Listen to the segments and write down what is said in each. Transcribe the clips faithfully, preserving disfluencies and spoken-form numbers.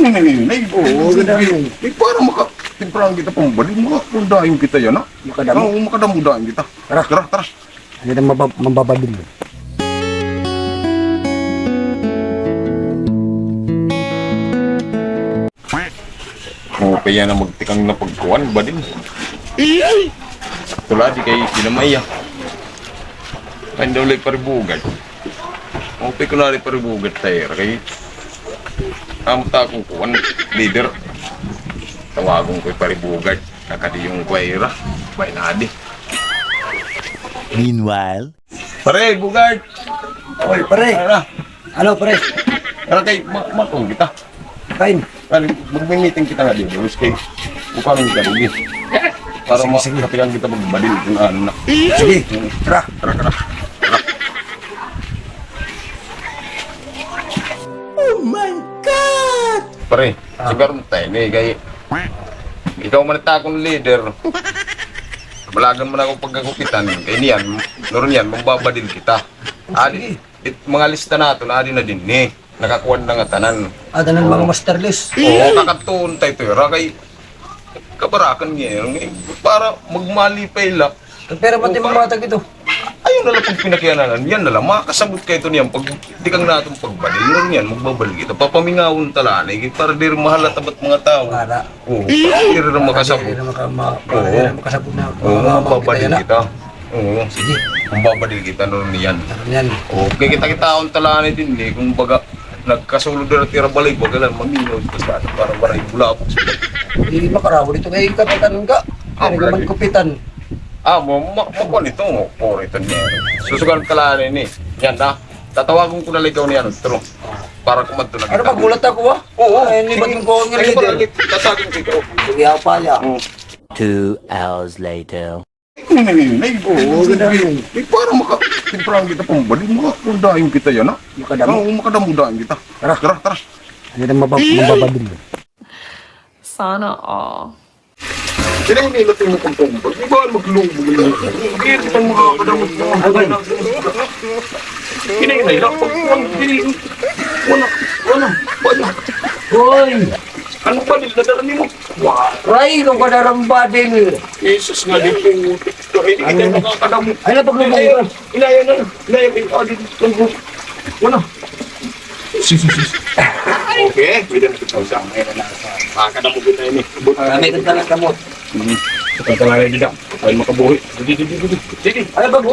Hinay-hinay. Oo, ganda. Ay, para maka-, timplahan kita pambadil, makakuan dayon kita yana. Makadamo? Oo, makadamo dayon kita. Tara. Tara, tara. Ano na mabab-, mababadil? Oo, kay yana magtikang na pagkuan, badil. Tulad di kay kinamaya. Ay, daw lay paribugad. Maupay ko na rin paribugad tayo, kay amo ta akon kuan, leader. Tawagon ko paribugad. Kakadiyong ko ira. Bay na di. Meanwhile. Pare, bugad. Oy, pare. Tara. Ano, pare? Tara kay, ma-, makon kita. Kain. Kani, magmi-meeting kita nga dito, Luis, kay upang kita dito. Para ma-, sige, sige, matikan kita magbadil kung ano na. Sige, tara. Tara, tara. Tara. Oh my God! Pare, ah, sugar mo tayo, ni, kay ikaw man it akon leader. Balagan man ako pagkagupitan, kay niyan, nuron yan, magbabadil kita. Adi, sige. It mga lista naton, adi na dinhi. Nakakuan na nga tanan. Ah, tanan mga master list. Oo, kakadtuon ta ito, ira kay kabarakan niya, eh, para magmalipay la. Pero pati mga tag ito. Ayaw na la pagpinakiananan, yan na la, makakasabot kay ito niyan, pag tikang naton pagbadil, nuron yan, magbabadil kita, papamingawon ta la, eh, para diri mahalata ba it mga tawo. Para. Oo, diri na makasabot. Diri na maka-, ma-, para diri na makasabot na, oo, mababadil kita. Oo. Sige. Mababadil kita, nuron yan. Nuron yan. Oo, kay kita-kitaon ta la ini dinhi, eh, kung baga, nagkasulod na tira balay, baga la, maminaw, basta, para waray bulabog. Di makaraw, dito kay kapatan ka. Ah, kaya naman kupitan. Ah, mo, ma-, makuha nito, mo, puro ito niya. Susugan ka la ini. Yan na. Tatawagon ko na la ikaw niyan, true. Para kumadto na kita. Ano, pagmulat ako, ah? Oo. Ay, hindi ba sige, yung kuha nga sige, leader? Tatawagon ko ikaw. Sige, apa ya? Mm. Two hours later. Ay, ay, ay, ay. Oo, ganda. Ay, para maka-, timplahan kita pambadil, makakuan dayon kita yana. Makadamo? Oo, makadamo dayon kita. Tara. Tara, tara. Ano na mabab-, mababadil? Sana all. Sino ang niluto mo kung tumbag? Di ba maglubog na? Hindi, di ba makakadamot na? Hinay-hinay la, pag kuan, dili, wala, wala, wala. Hoy! Ano ba, dili nadara nimo? Wa-, ray, kung kadarang badil. Jesus nga, di po. Hindi kita makakadamot. Ay, napaglubog. Hinay-hinay na, hinay-hinay, ah, di, wala. Sus, sus, sus. Okay, pwede na kita. Makakadamo kita ini. But, ah, may ganda na kamot. Hmm. Ito talaga, di na. Ay, makabuhi. Didi, didi, didi. Didi. Ay, pag-,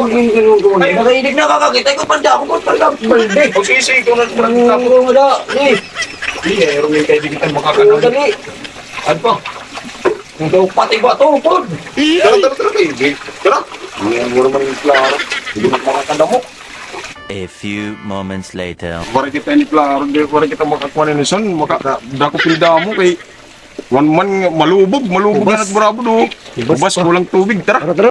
ay, nakainig na kakakita ko, panda ako, panda, balde. O, sige, sige, ikaw na, ikaw na. Ano, wala. Eh. Sige, eh, rumingkay, di kita makakadamo. Oo, dali. Ano pa? Ikaw, pati ba ito, Tod? Tara, tara, tara, baby. Tara. Hindi mo naman yung klaro. Hindi mo makakadamo. A few moments later. Waray kita ini klaro, di, waray kita makakuha ini, son. Maka-, dako pilda mo kay one man nga malubog, malubog na nagbarabo do. Ubas pa. Kulang tubig, tara. Tara, tara.